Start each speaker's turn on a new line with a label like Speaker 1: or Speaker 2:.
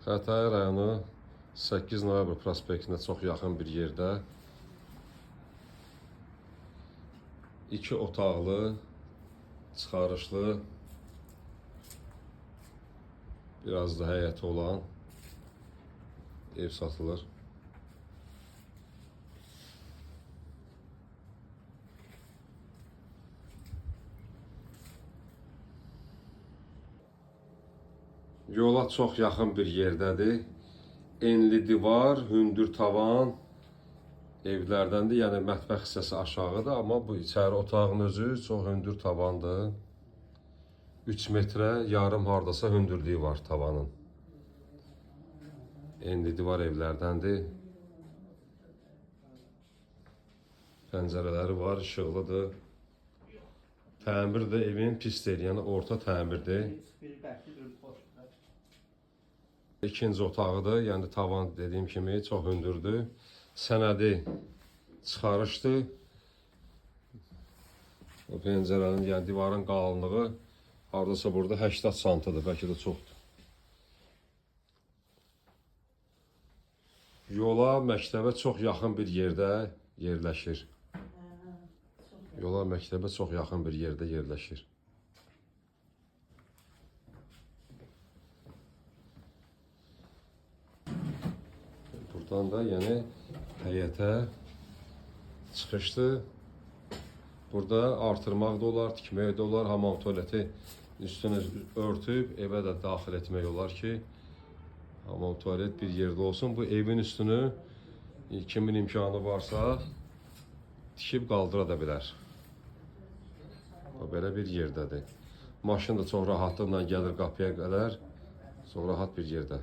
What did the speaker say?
Speaker 1: Xətai rayonu 8 noyabr prospektinə çox yaxın bir yerdə 2 otaqlı, çıxarışlı, biraz da həyəti olan ev satılır. Yola çox yaxın bir yerdədir. Enli divar, hündür tavan evlərdəndir. Yəni mətbəx hissəsi aşağıdır, amma bu içəri otağın özü çox hündür tavandır. 3 metrə yarım hardasa hündürlüyü var tavanın. Enli divar evlərdəndir. Pəncərələri var, işıqlıdır. Təmir də evin pis deyil, yəni orta təmirdir.
Speaker 2: Biri bərkli, biri boşdur.
Speaker 1: İkinci otağıdır. Yəni tavan dediyim kimi çox hündürdür. Sənədi çıxarışdır. O pəncərənin, yəni divarın qalınlığı hardasa burada 80 santıdır, bəlkə də çoxdur. Yola, məktəbə çox yaxın bir yerdə yerləşir. Yola, məktəbə çox yaxın bir yerdə yerləşir. Buradan da yəni həyətə çıxışdır. Burada artırmaq da olar, tikmək də olar, hamam tualeti üstünü örtüb evə də daxil etmək olar ki, hamam tualet bir yerdə olsun. Bu evin üstünü kimin imkanı varsa tikib qaldıra da bilər. O belə bir yerdədir. Maşın da çox rahatlıqla gəlir qapıya qədər. Çox rahat bir yerdə.